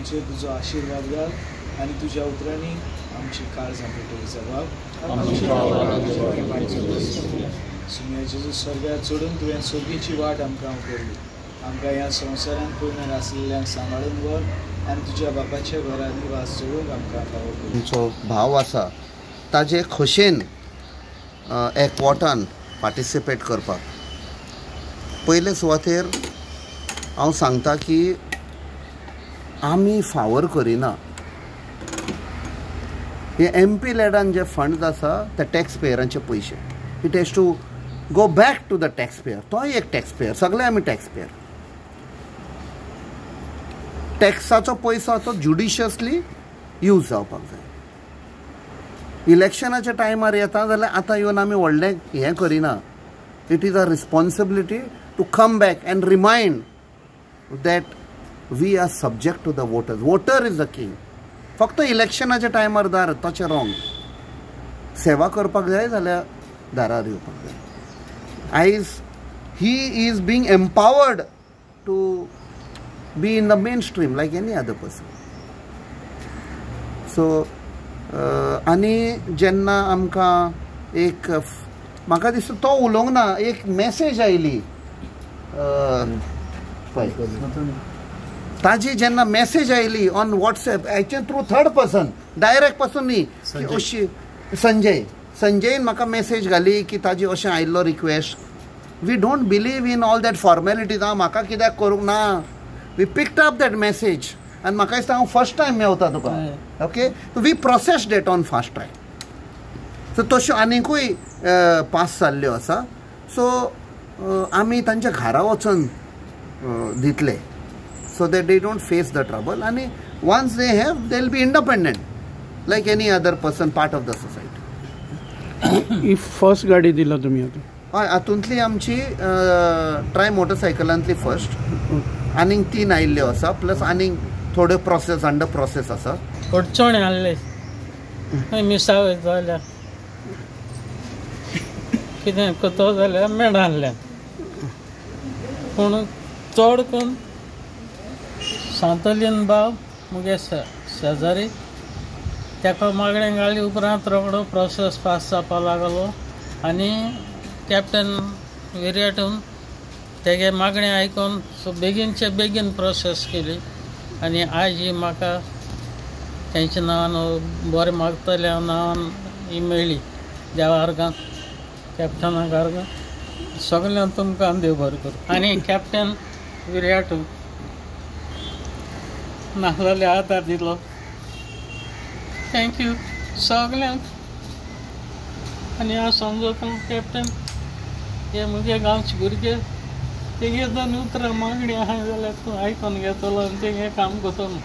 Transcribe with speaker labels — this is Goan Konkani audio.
Speaker 1: आमचेर तुजो आशिर्वाद घाल आनी तुज्या उतरांनी आमची काळजां पेटोवंक जबाब. सुम्या जेजू स्वर्गार चडून तुवें सोगीची वाट आमकां उगडली. आमकां ह्या संवसारांत पयणार आसलेल्यांक सांबाळून व्हर आनी तुज्या बापाच्या घरा निवास जोडूंक आमकां फावो कर.
Speaker 2: तुमचो भाव आसा ताजे खोशेन एकवटान पार्टिसिपेट करपाक पयले सुवातेर हांव सांगता की आमी फावर करिना. हे एम पी लॅडान जे फंड्स आसा ते टॅक्स पेयरांचे पयशे. It has to go back to the tax payer. तोय एक टॅक्स पेयर, सगळे आमी टॅक्स पेयर. टॅक्साचो पयसो तो ज्युडिशियसली यूज जावपाक जाय. इलेक्शनाच्या टायमार येता जाल्यार आतां येवन आमी व्हडलें हें करिना. It is a responsibility to come back and remind that we are subject to the voters. Voter is the king. फक्त इलेक्शनाच्या टायमार दार तशें रॉंग. सेवा करपाक जाय जाल्यार दारार येवपाक जाय. आयज he is being empowered to be in the main stream like any other person. So आनी जेन्ना आमकां एक म्हाका दिसता तो उलोवंक ना, एक मॅसेज आयली पळय ताजी, जेन्ना मॅसेज आयली ऑन वॉट्सएप हाचे थ्रू थर्ड पर्सन, डायरेक्ट पासून न्ही, अशी संजयन म्हाका मॅसेज घाली की ताजी अशें आयिल्लो request. We don't believe in all that formalities. हांव म्हाका कित्याक करूंक ना. We picked up that message आनी म्हाका दिसता हांव फर्स्ट टायम मेवता तुका. Okay, we process that on fast track. So तश्यो आनिकूय पास जाल्ल्यो आसा. सो आमी तांच्या घरा वचून दितले so that they don't face the trouble. आनी once they have, they will be independent like any other person, part of the society.
Speaker 3: He first गाडी दिला तुमी आतां?
Speaker 2: हय, हातूंतली आमची ट्राय मोटरसायकलांतली फर्स्ट. आनीक 3 आयिल्ल्यो आसा, प्लस आनीक थोड्यो प्रोसेस अंडर प्रोसेस आसा.
Speaker 4: अडचण आहले मिसाव जाल्यार कितें करतो जाल्यार मेळनासलें. पूण चड करून सांतोलीन बाब मुगे शेजारी ताका मागणें घाली उपरांत रोखडो प्रोसेस पास जावपाक लागलो आनी कॅप्टन विरियाटून तेगे मागणें आयकून सो बेगीनचे बेगीन प्रोसेस केली आनी आयज ही म्हाका तेंच्या नांवान बरें मागतल्या नांवान ही मेळ्ळी. देवा अर्गां, कॅप्टनाक अर्गां, सगळ्यांक तुमकां देव बरें करूं. आनी कॅप्टन विरियाटू नाजाल्यार आदार दिलो. Thank you सगळ्यांक. आनी हांव समजता कॅप्टन हे म्हगे गांवचे भुरगे तेगे दोन उतरां मागणी आहा जाल्यार तूं आयकोन घेतलो आनी तेगे काम करतलो.